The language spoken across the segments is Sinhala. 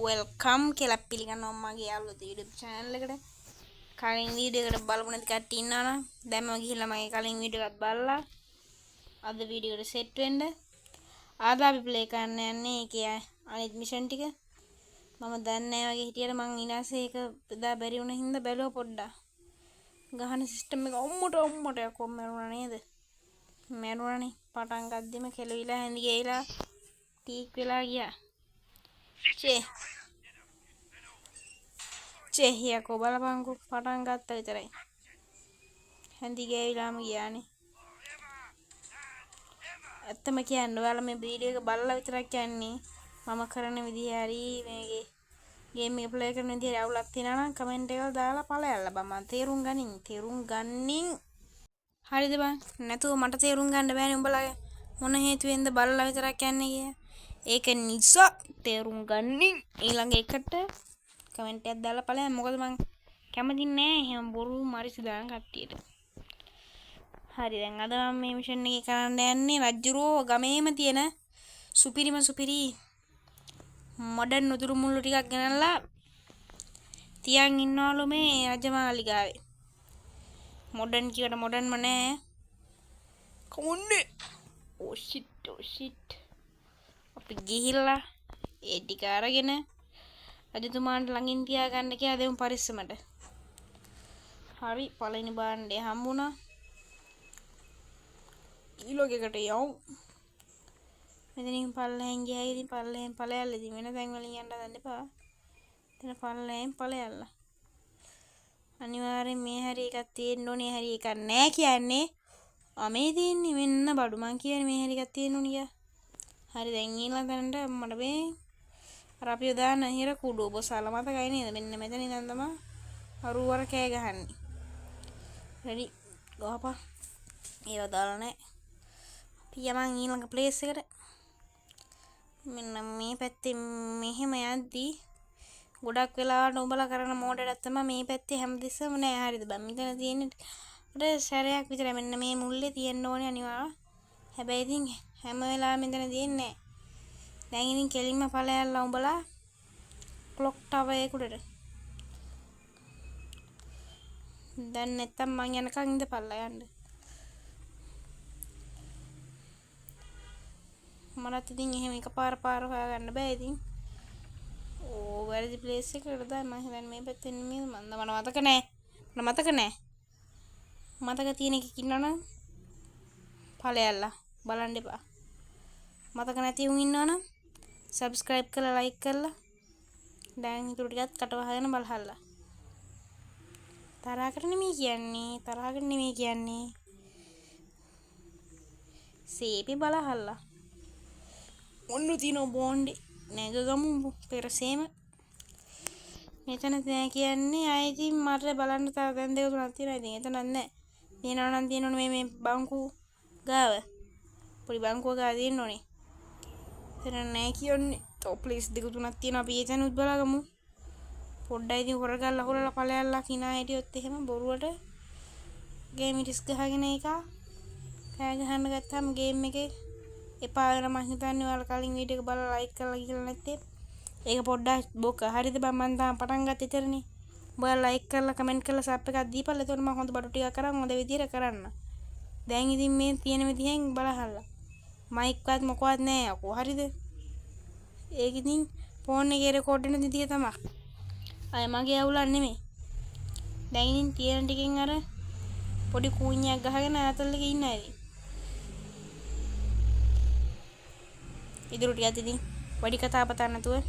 Welcome කියලා පිළිගන්නවා මගේ යාළුවෝ YouTube channel එකට. කලින් වීඩියෝ එකට බලපු නැති කට්ටිය ඉන්නවා නම් දැන්ම ගිහිල්ලා මගේ කලින් වීඩියෝ එකත් බලලා අද වීඩියෝ එකට සෙට් වෙන්න. අද අපි ප්ලේ කරන්න යන්නේ ඒකේ අනිත් මිෂන් ටික. මම දන්නේ නැහැ වගේ හිටියට මං ඊළඟ ඒක එදා බැරි වුණ හින්දා බැලුවා පොඩ්ඩක්. ගහන සිස්ටම් එක අම්මට අම්මට යකෝ මැරුණා නේද? මැරුණානේ. පටන් ගද්දිම කෙලවිලා හැඳි ගෑවිලා ටීක් වෙලා ගියා. චේ චේ යකෝ බලපන්කෝ පටන් ගත්තා විතරයි. හැඳි ගෑවිලාම ගියානේ. ඇත්තම කියන්න ඔයාලා මේ වීඩියෝ එක බලලා විතරක් යන්නේ මම කරන විදිහ හරි මේකේ ගේම් එක ප්ලේ කරන විදිහ හරි අවුලක් තියෙනවා නම් කමෙන්ට් එකක් දාලා පළයල්ලා බං. මං තේරුම් ගනින් තේරුම් ගන්නින්. හරිද බං? නැතුව මට තේරුම් ගන්න බෑනේ උඹලා මොන හේතුවෙන්ද බලලා විතරක් යන්නේ කියලා. ඒක නිසා තේරුම් ගන්නින් ඊළඟ එකට කමෙන්ට් එකක් දාලා පළයන්. මොකද මං කැමති නෑ එහෙම බොරු මරිසි දාන කට්ටියට. හරි දැන් අද මම මේ මිෂන් එකේ කරන්න යන්නේ රජ්ජුරුවෝ ගමේම තියෙන සුපිරිම සුපිරි මොඩර්න් උතුරු මුල්ලු ටිකක් ගෙනල්ලා තියන් ඉන්නවලු මේ රජමාලිගාවේ. මොඩර්න් කියවට මොඩර්න්ම නෑ. කොන්නේ ඕ ෂිට් ඕ ෂිට්. අපි ගිහිල්ලා ඒ ටික අරගෙන රජතුමාන්ට ළඟින් තියාගන්න කියලා දෙමු පරිස්සමට. හරි පළවෙනි භාණ්ඩය හම්බුණා. ඊළඟ එකට යමු. මෙතනින් පල්ලෙහෙන් ගියා ඉතින් පල්ලෙහෙන් ඵලයල්ල ඉතින් වෙන තැන් වලින් යන්න හදන්න එපා. එතන පල්ලෙහෙන් ඵලයල්ල. අනිවාර්යෙන් මේ හැරි එකක් තියෙන්න ඕනේ. හැරි එකක් නෑ කියන්නේ. ආ මේ තියෙන්නේ මෙන්න බඩු. මං කියන්නේ මේ හැරි එකක් තියෙන්න ඕනේ කියලා. හරි දැන් ඊළඟ තැනට මට මේ අර අපිව දාන හිර කුඩුව බොසාලා මතකයි නේද? මෙන්න මෙතන ඉඳන් තමයි අරු අර කෑ ගහන්නේ. රෙඩි ගහපන්. ඒවා දාලා නෑ. අපි යමන් ඊළඟ ප්ලේස් එකට. මෙන්න මේ පැත්තේ මෙහෙම යද්දි ගොඩක් වෙලාවට උඹලා කරන මෝඩ වැඩක් තමයි මේ පැත්තේ හැමතිස්සෙම නෑ. හරිද බං? මෙතන තියෙන අර සැරයක් විතරයි මෙන්න මේ මුල්ලේ තියෙන්න ඕනේ අනිවාර්යයෙන්. හැබැයි ඉතින් හැම වෙලාවෙම මෙතන තියෙන්නේ නෑ. දැන් ඉතින් කෙලින්ම ඵලයල්ලා උඹලා ක්ලොක් ටවර් එක උඩට. දැන් නැත්තම් මං යනකම් ඉඳපල්ලා යන්න. මටත් ඉතින් එහෙම එකපාර පාර හොයාගන්න බෑ ඉතින්. ඕ වැරදි ප්ලේස් එකකට දායි මං හිතන්නේ මේ පැත්තෙන් නෙමෙයි. මං මට මතක නෑ. මට මතක නෑ. මතක තියෙන එකෙක් ඉන්නවනම් ඵලයල්ලා බලන්න එපා. මතක නැති උන් ඉන්නවනම් සබ්ස්ක්‍රයිබ් කරලා ලයික් කරලා දැන් ඉතුරු ටිකත් කට වහගෙන බලහල්ලා. තරහකට නෙමෙයි කියන්නේ, තරහකට නෙමෙයි කියන්නේ. සේපි බලහල්ලා. ඔන්න තියෙන බෝන්ඩේ නැගගමු පෙරසේම. මෙතන නෑ කියන්නේ ආයෙ ඉතින් මට බලන්න තව තැන් දෙක තුනක් තියෙනවා. ඉතින් එතනත් නෑ. තියෙනවා නම් තියෙන්න ඕනේ මේ බංකු ගාව. පොඩි බංකුව ගාව තියෙන්න ඕනේ. එතන නෑ කියන්නේ. තව ප්ලේස් දෙක තුනක් තියෙනවා. අපි ඒ තැනුත් බලාගමු. පොඩ්ඩයි ඉතින් හොරගල්ලා හොරලා ඵලයල්ලා කිනා හිටියොත් එහෙම බොරුවට ගේම් ඉරිස් ගහගෙන එක කෑ ගහන්න ගත්තාම ගේම් එකේ එපා වෙන. මං හිතන්නේ ඔයාලා කලින් වීඩියෝ එක බලලා ලයික් කරලා ගිහලා නැත්තේ ඒක පොඩ්ඩක් බොක. හරිද බං? මං තාම පටන් ගත්තේ විතරනේ. ඔයාලා ලයික් කරලා කමෙන්ට් කරලා සබ් එකක් දීපල්ලා. එතකොට මං හොඳ බඩු ටිකක් අරන් හොඳ විදියට කරන්න. දැන් ඉතින් මේ තියෙන විදිහෙන් බලහල්ලා. මයික්වත් මොකවත් නෑ යකෝ. හරිද? ඒක ඉතින් ෆෝන් එකේ රෙකෝඩ් වෙන විදිය තමයි. අය මගේ අවුලක් නෙමෙයි. දැන් ඉතින් තියෙන ටිකෙන් අර පොඩි කූඤ්ඤයක් ගහගෙන ආතල් එකේ ඉන්න අය ඉතින්. ඉදිරි ටිකත් ඉතින් වැඩි කතා බතා නැතුව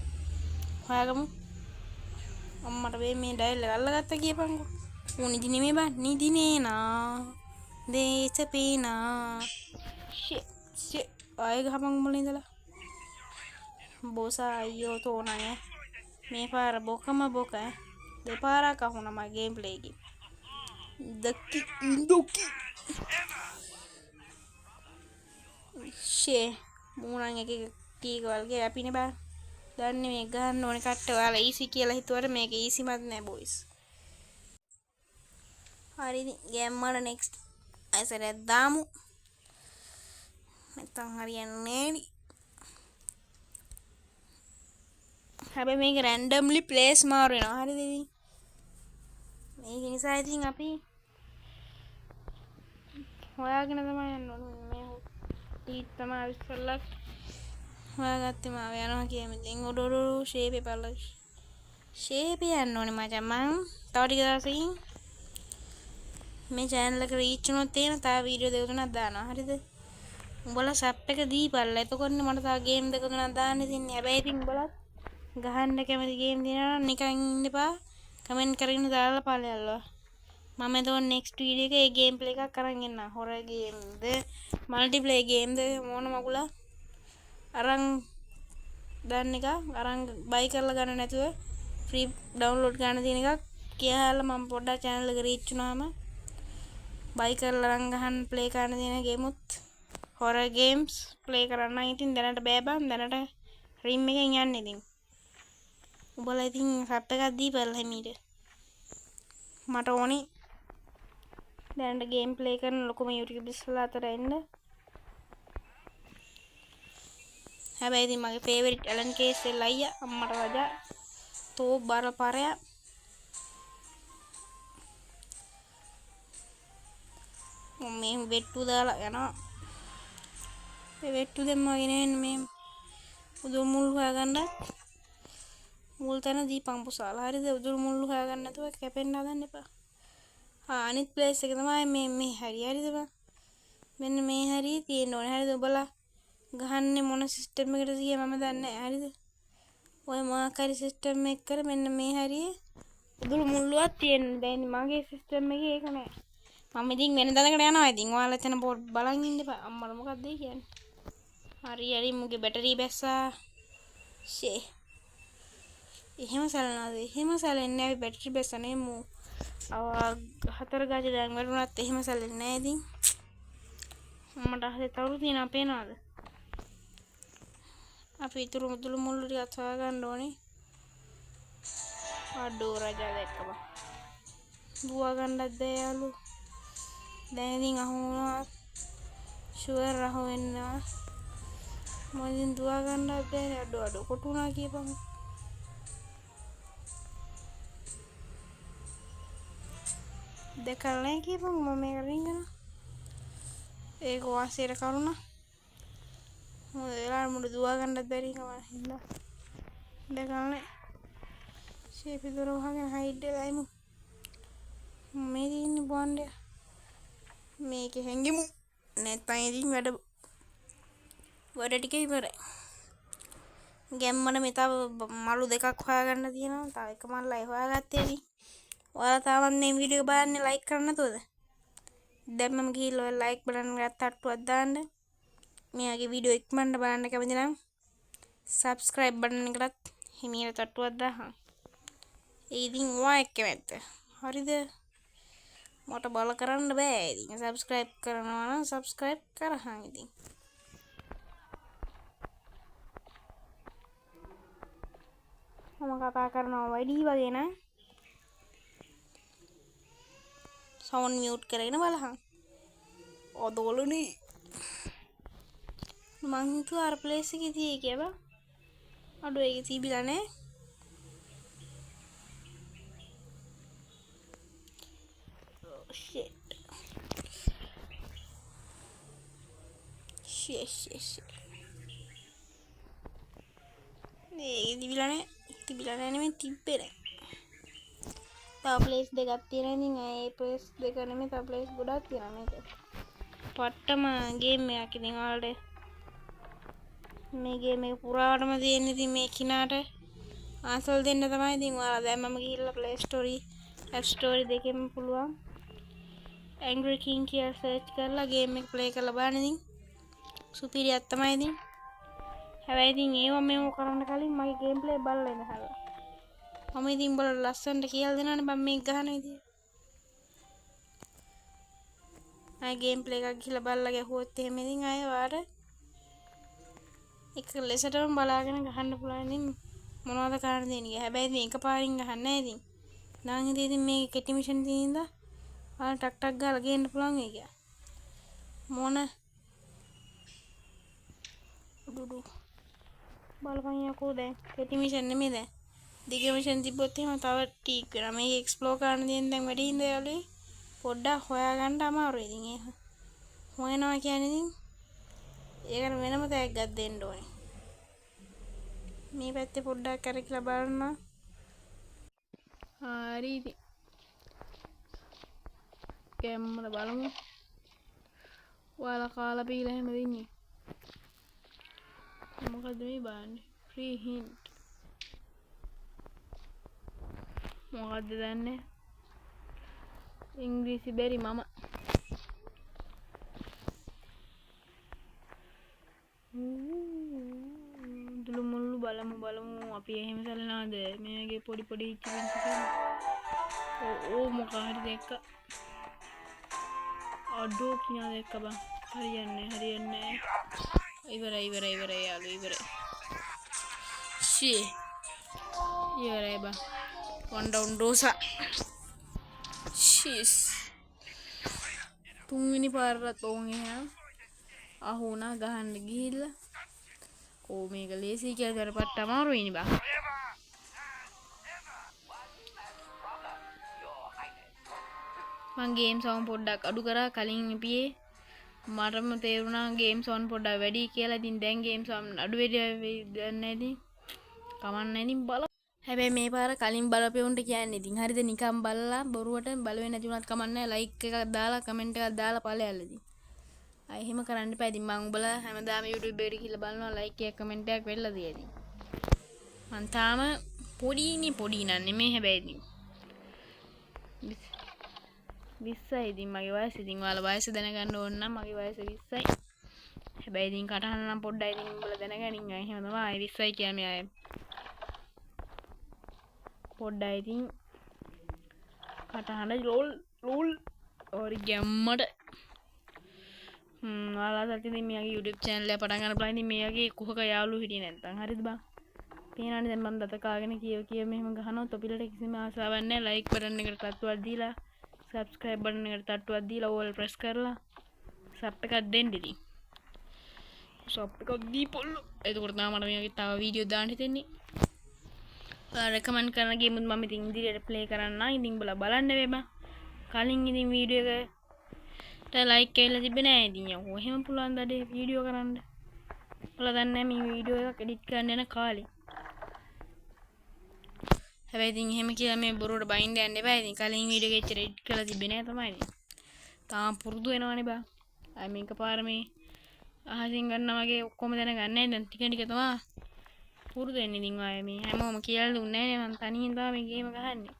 හොයාගමු. අම්මට මේ ඩයල් එක අල්ලගත්තා කියපන්කෝ. ඌ නිදි නෙමෙයි බං. නිදිනේ නා. දේශ පේනා. ෂේ ෂේ ආයෙ ගහපන් මුලින් ඉඳලා. බෝසා අයියෝ තෝනං ඈ. මේ පාර බොකම බොක ඈ. දෙපාරක් අහුණා මගේ ගේම් ප්ලේ එකේ. ඉඳකි ඉඳකි. ෂේ මූණන් එක එක ටීක වල්ගේ අපිනේ බං. දන්නේ මේ ගහන්න ඕනේ කට්ට ඔයාලා ඊසි කියලා හිතුවට මේක ඊසිමත් නෑ බොයිස්. හරි ඉතින් ගැම්මල නෙක්ස්ට් අයසරයක් දාමු. නැත්තම් හරියන්නේ නෑනේ. හැබැයි මේක රැන්ඩම්ලි ප්ලේස් මාරු වෙනවා. හරිද ඉතින්? මේක නිසා ඉතින් අපි හොයාගෙන තමයි යන්න ඕනේ. මේ ටීත් තමයි අපි ඉස්සෙල්ලා හොයාගත්තේ. මාව යනවා කියමු. ඉතින් උඩ උඩ ෂේප් එක බලලා ෂේප් යන්න ඕනේ මචං. මං තව ටික දවසකින් මේ චැනල් එක රීච් වුණොත් එහෙම තව වීඩියෝ දෙක තුනක් දානවා. හරිද? උඹලා සබ් එක දීපල්ලා. එතකොටනේ මට තව ගේම් දෙක තුනක් දාන්න ඉතින්. හැබැයි ඉතින් උඹලත් ගහන්න කැමති ගේම් තියෙනවා නම් නිකන් ඉන්න එපා. කමෙන්ට් කරගෙන දාලා ඵලයල්ලා. මම එතකොට නෙක්ස්ට් වීඩියෝ එකේ ඒ ගේම් ප්ලේ එකක් අරන් එන්නම්. හොරර් ගේම්ද මල්ටිප්ලේ ගේම්ද මොන මගුලා අරන් දාන්න එක අරන් බයි කරලා ගන්න නැතුව ෆ්‍රී ඩවුන්ලෝඩ් ගන්න තියෙන එකක් කියලා මම පොඩ්ඩක් චැනල් එක රීච් වුණාම බයි කරලා අරන් ගහන්න ප්ලේ කරන්න තියෙන ගේමුත් හොරර් ගේම්ස් ප්ලේ කරන්න ඉතින් දැනට බෑ බං. දැනට රිම් එකෙන් යන්න ඉතින්. උඹලා ඉතින් සබ් එකක් දීපල්ලා හිමීට. මට ඕනි දැනට ගේම් ප්ලේ කරන ලොකුම YouTubersලා අතර එන්න. හැබැයි ඉතින් මගේ ෆේවරිට් ඇලන් කේස් එල් අයියා අම්මට රජා තෝ බර පරයා. මම මේ වෙට්ටු දාලා යනවා. මේ වෙට්ටු දැම්මා ගෙන එන්න මේ උදුරු මුල් හොයාගන්නත් මුල් තැන දීපන් පුසාලා. හරිද? උදුරු මුල් හොයාගන්න නැතුව කැපෙන්න හදන්න එපා. අනිත් ප්ලේස් එක තමයි මේ හරිය. හරිද බං? මෙන්න මේ හරිය තියෙන්න ඕනේ. හරිද? උඹලා ගහන්නේ මොන සිස්ටම් එකටද කියලා මම දන්නේ නැහැ. හරිද? ඔය මොකක් හරි සිස්ටම් එකක් කර මෙන්න මේ හරිය උදුරු මුල්ලුවක් තියෙන්න. දැන් මගේ සිස්ටම් එකේ ඒක නෑ. මම ඉතින් වෙන තැනකට යනවා. ඉතින් ඔයාලා එතන පොඩ් බලන් ඉන්න එපා. අම්මලා මොකක්ද ඒ කියන්නේ? හරි හරි මුගේ බැටරි බැස්සා. ෂේ. එහෙම සැලෙනවද? එහෙම සැලෙන්නේ නෑ. අපි බැටරි බැස්සා නේ මූ. හතර ගාජේ දැන් වැටුණත් එහෙම සැලෙන්නේ නෑ ඉතින්. මට අහසේ තරු තියෙනවා පේනවද? අපි ඉතුරු මුදුළු මුල්ලු ටිකත් හොයාගන්න ඕනේ. අඩෝ රජා දැක්ක බං. දුවා ගන්නත් බෑ යාළුවෝ. දැන් ඉතින් අහු වුණා. ෂුවර් අහු වෙනවා. මම ඉතින් දුවා ගන්නත් බෑනේ. අඩෝ අඩෝ කොටු වුණා කියපන්. දැකලා නෑ කියපන්. මම මේක රින්ගනවා. ඒක වාසියට කරුණා. මොකද වෙලාවට මුඩ දුවා ගන්නත් බැරි කම හින්දා. දැකලා නෑ. ෂේපි දොර වහගෙන හයිඩ් වෙලා ඉමු. මේ තියෙන්නේ බොණ්ඩය. මේකේ හැංගෙමු. නැත්තම් ඉතින් වැඩ ටික ඉවරයි. ගැම්මන මේ තව මලු දෙකක් හොයාගන්න තියෙනවා. තව එක මල්ලයි හොයාගත්තේ ඉතින්. ඔයාලා තාමත් මේ වීඩියෝ එක බලන්නේ ලයික් කරන්න නැතුවද? දැන් මම ගිහිල්ලා ඔය ලයික් බටන් එකට තට්ටුවක් දාන්න. මේ වගේ වීඩියෝ ඉක්මනට බලන්න කැමති නම් සබ්ස්ක්‍රයිබ් බටන් එකටත් හිමියට තට්ටුවක් දාහන්. ඒ ඉතින් ඔයා එක්ක කැමැත්ත. හරිද? මට බල කරන්න බෑ. ඉතින් සබ්ස්ක්‍රයිබ් කරනවා නම් සබ්ස්ක්‍රයිබ් කරහන් ඉතින්. මම කතා කරනවා වැඩි වගේ නම් සවුන්ඩ් මියුට් කරගෙන බලහන්. අදෝලනේ මං හිතුවා අර ප්ලේස් එකේ තියෙයි කියලා බං. අඩෝ ඒකේ තිබිලා නෑ. Oh shit. Shit, shit, shit. මේ තිබිලා නෑ. තිබිලා නෑ නෙමෙයි තිබ්බේ නෑ. තව ප්ලේස් දෙකක් තියෙනවා. ඉතින් ඒ ප්ලේස් දෙක නෙමෙයි තව ප්ලේස් ගොඩක් තියෙනවා මේක. පට්ටම ගේම් එකක් ඉතින් ඔයාලට මේ ගේම් එක පුරාවටම තියෙන ඉතින් මේ කිනාට ආසල් දෙන්න තමයි ඉතින් ඔයාලා දැන් මම ගිහිල්ලා Play Store App Store දෙකෙන්ම පුළුවන් Angry King කියලා සර්ච් කරලා ගේම් එක ප්ලේ කරලා බලන්න ඉතින් සුපිරියක් තමයි ඉතින්. හැබැයි ඉතින් ඒව මේව කරන්න කලින් මගේ ගේම් ප්ලේ බලලා ඉන්න හරි. මම ඉතින් උඹලට ලස්සනට කියලා දෙනවනේ බං මේක ගහන විදිය. ආයේ ගේම් ප්ලේ එකක් ගිහලා බලලා ගැහුවොත් එහෙම ඉතින් ආයේ ඔයාට එක ලෙසටම බලාගෙන ගහන්න පුළුවන් ඉතින් මොනවද කරන්න තියෙන්නේ කියලා. හැබැයි ඉතින් එකපාරින් ගහන්නේ නෑ ඉතින්. නම් ඉතින් ඉතින් මේක කෙටි මිෂන් තියෙන හින්දා ඔයාලා ටක් ටක් ගාලා ගේන්න පුළුවන් වෙයි කියලා. මොන උඩු උඩු. බලපන් යකෝ දැන්. කෙටි මිෂන් නෙමෙයි දැන්. දිග මිෂන් තිබ්බොත් එහෙම තව ටීක් වෙනවා. මේක එක්ස්ප්ලෝර් කරන්න තියෙන දැන් වැඩි හින්දා යාළුවේ පොඩ්ඩක් හොයාගන්න අමාරුයි ඉතින් ඒක. හොයනවා කියන්නේ ඉතින් ඒකට වෙනම තෑග්ගක් දෙන්න ඕනේ. මේ පැත්තේ පොඩ්ඩක් කරකිලා බලන්න. හරි ඉතින්. ගැම්මට බලමු. ඔයාලා කාලා බීලා එහෙම ඉන්නේ. මොකද්ද මේ බලන්නේ? Free hint. මොකද්ද දන්නේ? ඉංග්‍රීසි බැරි මම. දුළු මුල්ලු බලමු බලමු අපි එහෙම සැලෙනවද මේ වගේ පොඩි පොඩි ඉච්චි පිංචි කියලා. ඕ මොකක් හරි දැක්ක. අඩෝ කිනා දැක්ක බං. හරියන්නේ හරියන්නේ. ඉවරයි ඉවරයි ඉවරයි යාළුවෝ ඉවරයි. ෂී ඉවරයි බං. වන් ඩවුන් ඩෝසා. ෂීස්. තුන්වෙනි පාරටත් ඕන් එහෙම අහු වුණා ගහන්න ගිහිල්ලා. ඕ මේක ලේසි කියලා කර පට්ට අමාරුයිනේ බං. මං ගේම් සවුන්ඩ් පොඩ්ඩක් අඩු කරා කලින් ඉපියේ මටම තේරුණා ගේම් සවුන්ඩ් පොඩ්ඩක් වැඩි කියලා. ඉතින් දැන් ගේම් සවුන්ඩ් අඩු වෙඩි දන්නේ නැහැ ඉතින්. කමක් නැහැ ඉතින් බල. හැබැයි මේ පාර කලින් බලපෙවුන්ට කියන්නේ ඉතින් හරිද නිකන් බලලා බොරුවට බලවෙන්නේ නැති වුණත් කමක් නැහැ. ලයික් එකක් දාලා කමෙන්ට් එකක් දාලා ඵලයල්ලා ඉතින්. ආ එහෙම කරන්න එපා. ඉතින් මං උඹලා හැමදාම YouTube එකට ගිහලා බලනවා ලයික් එකක් කමෙන්ට් එකක් වෙලා තියෙයි ඉතින්. මං තාම පොඩිනේ පොඩි නන් නෙමෙයි හැබැයි ඉතින්. 20යි ඉතින් මගේ වයස. ඉතින් ඔයාලා වයස දැනගන්න ඕන නම් මගේ වයස 20යි. හැබැයි ඉතින් කටහඬ නම් පොඩ්ඩයි ඉතින් උඹලා දැනගනින්. ආ එහෙම තමයි ආයේ 20යි කියන්නේ ආයේ. පොඩ්ඩයි ඉතින් කටහඬ ලෝල් ලෝල් ඔරි ගැම්මට. ඔයාලා සත්‍ය ඉතින් මෙයාගේ YouTube channel එක පටන් ගන්න බලන්න. ඉතින් මෙයාගේ කුහක යාළුවෝ හිටියේ නැත්තම් හරිද බං? පේනවනේ දැන් මං දත කාගෙන කියව කියව මෙහෙම ගහනවා. තොපිලට කිසිම ආසාවක් නැහැ. ලයික් බටන් එකට තට්ටුවක් දීලා සබ්ස්ක්‍රයිබ් බටන් එකට තට්ටුවක් දීලා ඕල් ප්‍රෙස් කරලා සබ් එකක් දෙන්න ඉතින්. සබ් එකක් දීපොල්ලෝ. එතකොට තමයි මට මේ වගේ තව වීඩියෝ දාන්න හිතෙන්නේ. ඔයාලා රෙකමන්ඩ් කරන ගේමුත් මම ඉතින් ඉදිරියට ප්ලේ කරන්නම්. ඉතින් උඹලා බලන්න වේබා. කලින් ඉතින් වීඩියෝ එකට ලයික් ඇවිල්ලා තිබ්බේ නෑ. ඉතින් යකෝ එහෙම පුළුවන් ද අඩේ වීඩියෝ කරන්න? ඔයාලා දන්නේ නෑ මේ වීඩියෝ එකක් එඩිට් කරන්න යන කාලේ. හැබැයි ඉතින් එහෙම කියලා මේ බොරුවට බයින්ඩ යන්න එපා. ඉතින් කලින් වීඩියෝ එක එච්චර එඩිට් කරලා තිබ්බේ නෑ තමයි ඉතින්. තාම පුරුදු වෙනවනේ බා. ආයි මේක පාර මේ අහසින් ගන්නා වගේ ඔක්කොම දැනගන්නේ නෑ. දැන් ටික ටික තමයි පුරුදු වෙන්නේ. ඉතින් ඔය මේ හැමෝම කියලා දුන්නේ නෑනේ. මං තනියෙන් තමයි මේ ගේම ගහන්නේ.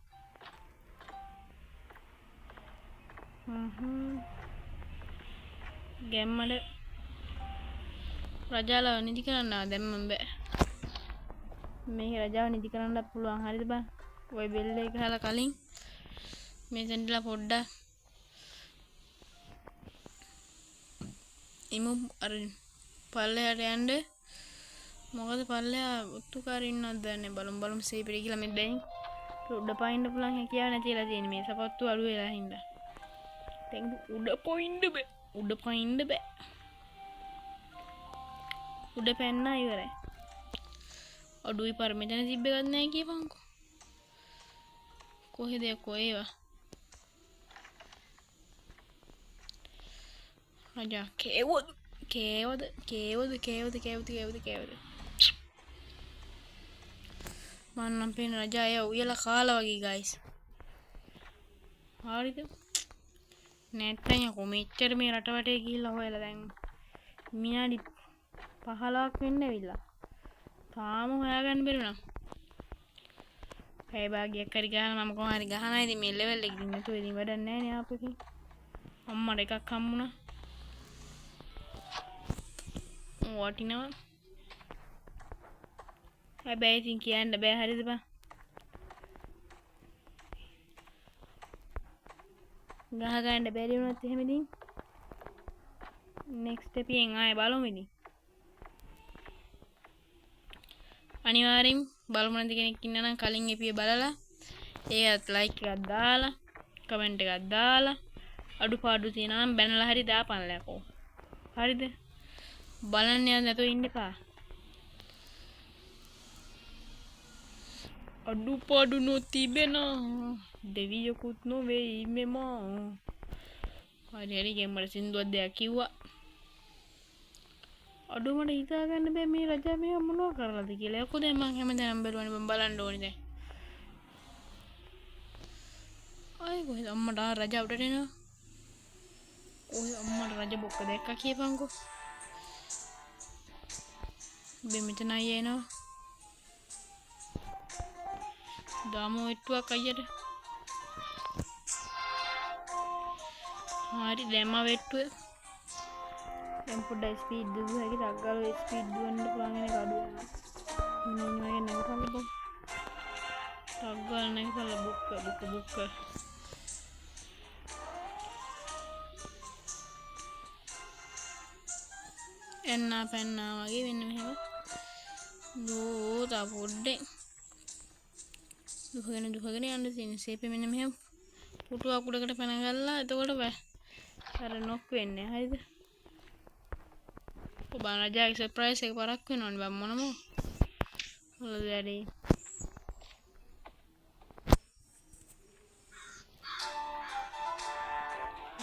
ගැම්මඩ රජාලව නිදි කරන්න ආව. දැන් මං බෑ. මේක රජාව නිදි කරන්නත් පුළුවන්. හරිද බං? ඔය බෙල් එක ගහලා කලින් මේ තැනටලා පොඩ්ඩක් ඉමු අර පල්ලෙහාට යන්න. මොකද පල්ලෙහා ඔත්තුකාරයෝ ඉන්නවද දන්නේ. බලමු බලමු සීපිරි කියලා මේ දැන් උඩ පයින්න පුළුවන් හැකියාව නැතිලා තියෙන මේ සපත්තු අඩු වෙලා හින්දා. දැන් උඩ පයින්න බෑ. උඩ පයින්න බෑ. උඩ පැන්නා ඉවරයි. අඩුයි පාර මෙතන තිබ්බ එකක් නෑ කියපන්කෝ. කොහෙද යකෝ ඒවා? රජා කේවද කේවද කේවද කේවද කේවද කේවද කේවද මං නම් පේන රජා අය උයලා කාලා වගේ ගයිස්. හරිද? නැත්තම් යකෝ මෙච්චර මේ රට වටේ ගිහිල්ලා හොයලා දැන් විනාඩි 15ක් වෙන්න ඇවිල්ලා. තාම හොයාගන්න බැරි වුණා. පැය භාගයක් හරි ගහලා මම කොහොම හරි ගහනවා ඉතින් මේ ලෙවල් එක ඉතින් නැතුව ඉතින් වැඩක් නෑ නේ ආපු එකෙන්. අම්මට එකක් හම්බුණා. වටිනවා. හැබැයි ඉතින් කියන්න බෑ හරිද බං? ගහ ගන්න බැරි වුණොත් එහෙම ඉතින් නෙක්ස්ට් එපියෙන් ආයෙ බලමු ඉතින්. අනිවාර්යෙන් බලමු නැති කෙනෙක් ඉන්නා නම් කලින් එපිය බලලා ඒකත් ලයික් එකක් දාලා කමෙන්ට් එකක් දාලා අඩුපාඩු තියෙනවා නම් බැනලා හරි දාපන්ලකෝ. හරිද? බලන්න යන්න නැතුව ඉන්න එපා. අඩුපාඩු නොතිබෙන දෙවියෙකුත් නොවෙයි මෙමා. හරි හරි ගෙන් මට සින්දුවක් දෙයක් කිව්වා. අඩෝ මට හිතා ගන්න බෑ මේ රජා මේවා මොනවා කරලාද කියලා. යකෝ දැන් මං හැමදැනම බැලුවානේ බං බලන්න ඕනේ දැන්. ආයේ කොහෙද අම්මට ආ රජා උඩට එනවා. කොහෙද අම්මට රජ බොක්ක දැක්කා කියපන්කෝ. බේ මෙතන අයියා එනවා. දාමු වෙට්ටුවක් අයියට. හරි දැම්මා වෙට්ටුව. දැන් පොඩ්ඩක් ස්පීඩ් දුව හැකි ටක් ගාලා ස්පීඩ් දුවන්න පුළුවන් වෙන එක අඩු වෙනවා. මේ වගේ නැගපල්ලා බොක්. ටක් ගාලා නැගපල්ලා බොක්ක බොක්ක බොක්ක. එන්නා පැන්නා වගේ වෙන්න මෙහෙම. දෝ තා පොඩ්ඩේ. දුහගෙන දුහගෙන යන්න තියෙන සේපේ මෙන්න මෙහෙම පුටුවක් උඩකට පැන ගල්ලා එතකොට අර නොක් වෙන්නේ හරිද? ඔබ රජාගේ සර්ප්‍රයිස් එක පරක් වෙනවනේ බං මොනම හොඳ වැඩේ.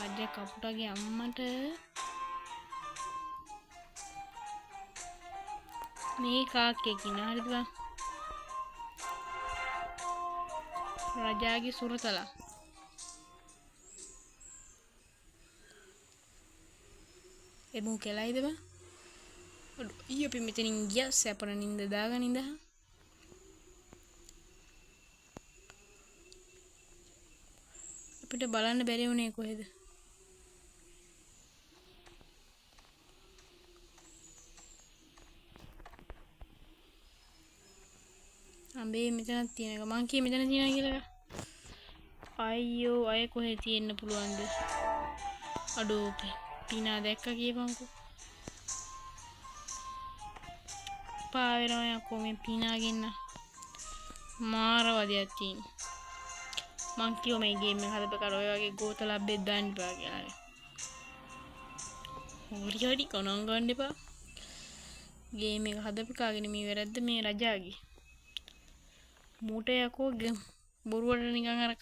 රජ කපුටගේ අම්මට මේ කාක්කෙක් ඉන්නවා හරිද බං? රජාගේ සුරතලා. ඒ මූ කෙලයිද බං? අඩෝ ඊ අපි මෙතනින් ගියා සැපන නින්ද දාගෙන ඉඳහන්. අපිට බලන්න බැරි වුණේ කොහෙද? අඹේ මෙතනක් තියෙන එක මං කියේ මෙතන තියෙනවා කියලා. අයියෝ අය කොහෙ තියෙන්න පුළුවන්ද? අඩෝ පිනා දැක්ක කියපන්කෝ. පා වෙනවා යකෝ මේ පිනාගෙන්න. මාර වදයක් තියෙන. මං කිව්වා මේ ගේම් එක හදපු කර ඔය වගේ ගෝත ලබ්බෙක් දාන්න එපා කියලා. හරි හරි ගණන් ගන්න එපා. ගේම් එක හදපු කාගෙන මේ වැරද්ද මේ රජාගේ. මූට යකෝ බොරුවට නිකන් අර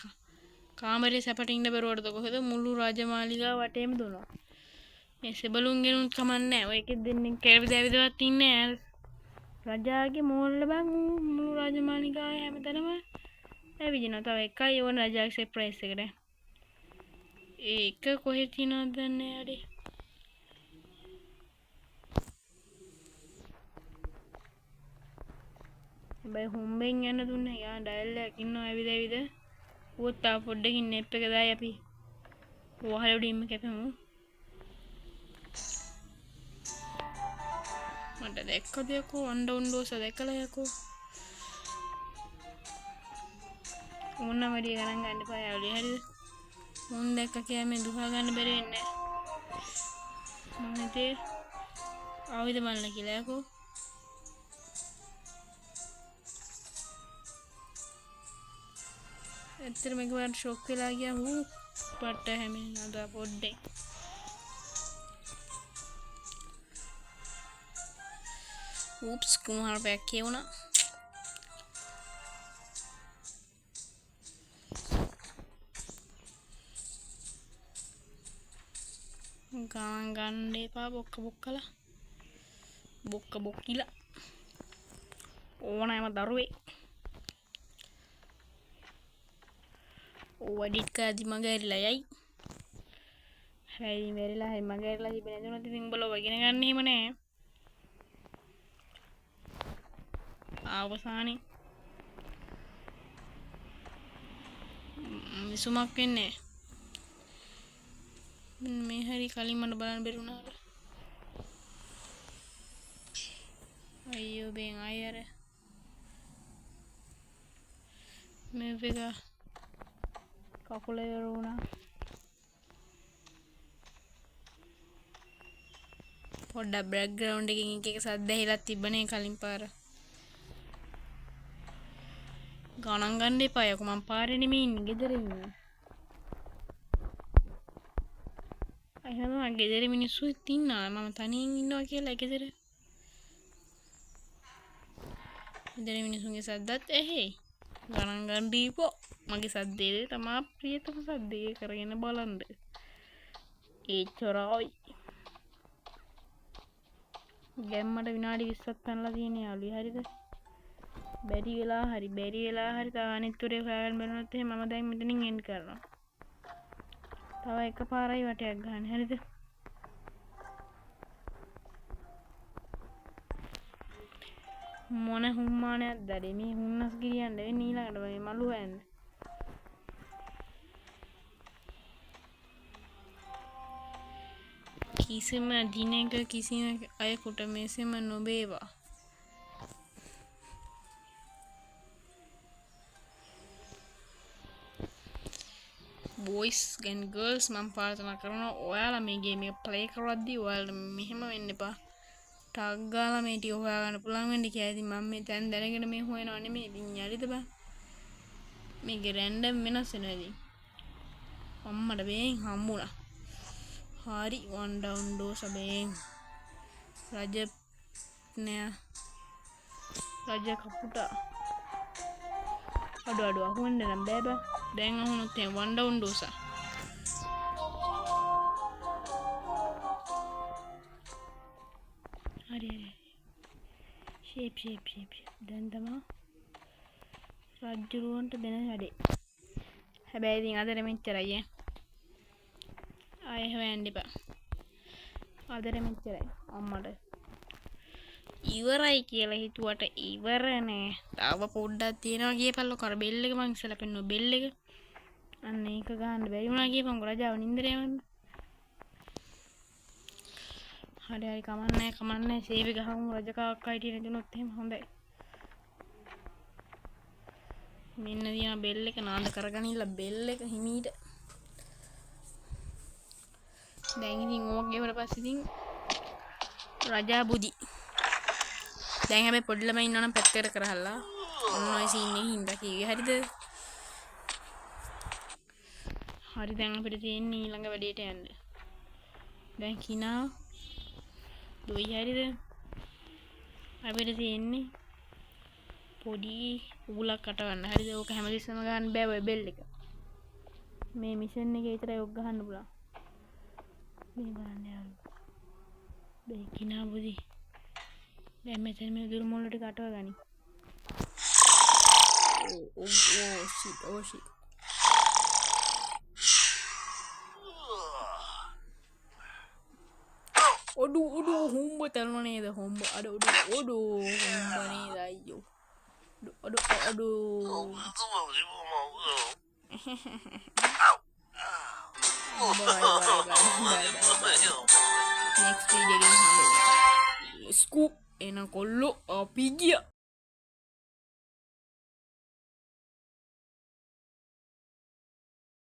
කාමරේ සැපට ඉන්න බැරුවටද කොහෙද මුළු රාජමාලිගාව වටේම දුවනවා. මේ සෙබළුන්ගෙනුත් කමන්නේ නෑ. ඔය එකෙක් දෙන්නෙක් කැවිද ඇවිදවත් ඉන්නේ නෑ. රජාගේ මෝල්ල බං ඌ මුළු රාජමාලිගාවේ හැමතැනම ඇවිදිනවා. තව එකයි ඕන රජාගේ සර්ප්‍රයිස් එකට. ඒක කොහෙ තියෙනවද දන්නේ නෑ අඩේ. හැබැයි හොම්බෙන් යන්න දුන්නේ යා ඩයල් එකක් ඉන්නවා ඇවිද ඇවිද. ඌත් තව පොඩ්ඩකින් නෙප් එක දායි අපි වහල උඩින්ම කැපෙමු. මට දැක්කද යකෝ අණ්ඩ උණ්ඩෝස දැකලා යකෝ. ඕනම වැඩි ගණන් ගන්න එපා යාළුවනේ හරිද? මුන් දැක්ක කියලා මේ දුහා ගන්න බැරි වෙන්නේ නෑ. මං හිතේ ආවිද බලන්න කියලා යකෝ. ඇත්තටම එකපාරට ෂොක් වෙලා ගියා. ඌ පට්ට හැමෙන් අද පොඩ්ඩේ. ඌප්ස් කුණුහරුපයක් කියවුණා. ගාන ගන්න එපා බොක්ක බොක්කලා. බොක්ක බොක්කිලා. ඕනෑම දරුවෙක්. ඕ එඩිට් කරද්දි මග ඇරිලා යයි. හැබැයි ඉතින් වැරිලා හරි මග ඇරිලා තිබෙන නැතුණත් ඉතින් උඹලා ඔය ඉගෙන ගන්න එහෙම නෑ. අවසානයේ විසුමක් වෙන්නේ නෑ. මේ හරි කලින් මට බලන්න බැරි වුණා අර. අයියෝ බෙන් ආයෙ අර මේ එක කකුල ඉවර වුණා. පොඩ්ඩක් බෑග්ග්‍රවුන්ඩ් එකකින් එක එක සද්ද ඇහිලා තිබ්බනේ කලින් පාර. ගණන් ගන්න එපා යකෝ මං පාරේ නෙමෙයි ඉන්නේ ගෙදර ඉන්නේ. එහෙම මං ගෙදර මිනිස්සුත් ඉන්නවා මම තනියෙන් ඉන්නවා කියලා ගෙදර. ගෙදර මිනිස්සුන්ගේ සද්දත් ඇහෙයි. ගණන් ගන්න දීපෝ. මගේ සද්දේ තමා ප්‍රියතම සද්දේ කරගෙන බලන්න. එච්චරයි. ගැම්මට විනාඩි 20ක් පැනලා තියෙන යාළුවෝ. හරිද? බැරි වෙලා හරි බැරි වෙලා හරි තව අනිත් උරේ හොයාගන්න බැරිවුණොත් එහෙම මම දැන් මෙතනින් එන්ඩ් කරනවා. තව එකපාරයි වටයක් ගන්න. හරිද? මොන හුම්මානයක්ද අඩේ මේ හුන්නස් ගිරියන්න වෙන්නේ ඊළඟට මේ මලු හොයන්න. කිසිම දිනක කිසිම අයෙකුට මෙසේම නොවේවා. බොයිස් ඇන්ඩ් ගර්ල්ස් මම ප්‍රාර්ථනා කරනවා ඔයාලා මේ ගේම් එක ප්ලේ කරද්දී ඔයාලට මෙහෙම වෙන්න එපා. ටග් ගාලා මේ ටික හොයාගන්න පුළුවන් වෙන්න කියලා. ඉතින් මම මේ තැන් දැනගෙන මේ හොයනව නෙමෙයි. ඉතින් යලිද බං. මේක රැන්ඩම් වෙනස් වෙනවා ඉතින්. අම්මට බේන් හම්බුණා. හරි වන් ඩවුන් ඩෝස බේන්. රජ නෑ. රජ කපුටා. අඩු අඩු අහුවෙන්න නම් බෑ බෑ. දැන් අහුනොත් එහෙනම් වන් ඩවුන් ඩෝසා. හරි හරි. Shape shape shape shape. දැන් තමා රජ්ජුරුවන්ට දෙන වැඩේ. හැබැයි ඉතින් අදට මෙච්චරයි ඈ. ආයෙ හොයන්න එපා. අදට මෙච්චරයි අම්මට. ඉවරයි කියලා හිතුවට ඉවර නෑ. තව පොඩ්ඩක් තියෙනවා කියපල්ලෝ. අර බෙල් එක මං ඉස්සෙල්ලා පෙන්නුවා බෙල් එක. අන්න ඒක ගහන්න බැරි වුණා කියපන්කෝ රජාව නින්දට යවන්න. හරි හරි කමන්නේ කමන්නේ සේවි ගහමු රජ කාක්කා හිටියේ නැතුනොත් එහෙම හොඳයි. මෙන්න දිනා බෙල් එක නාද කරගනින්න බෙල් එක හිමීට. දැන් ඉතින් ඕක ගෙවලා පස්සේ ඉතින් රජා බුදි. දැන් හැබැයි පොඩි ළමයි ඉන්නවනම් පැත්තකට කරහලා ඔන්න ඔය සීන් එකේ හින්දා කිව්වේ හරිද? හරි දැන් අපිට තියෙන්නේ ඊළඟ වැඩේට යන්න. දැන් කිනා දොයි හරිද? අපිට තියෙන්නේ පොඩි උගුලක් අටවන්න. හරිද? ඕක හැමතිස්සෙම ගහන්න බෑ ඔය බෙල් එක. මේ මිෂන් එකේ විතරයි ඔක් ගහන්න පුළුවන්. මේ බලන්න යාළුවෝ. මේ කිනා බුදි. දැන් මෙතන මේ උදුරු මුල්ල ටික අටව ගනි. ඕ ඕ ෂිට් ඕ ෂිට්. ඔඩු ඔඩු හොම්බ තැළුණා නේද? හොම්බ අඩ ඔඩු ඔඩු හොම්බ නේද අයියෝ. අඩු අඩු. Bye bye bye bye bye. Next video එකෙන් හම්බෙමු. ස්කූප් එන කොල්ලෝ අපි ගියා.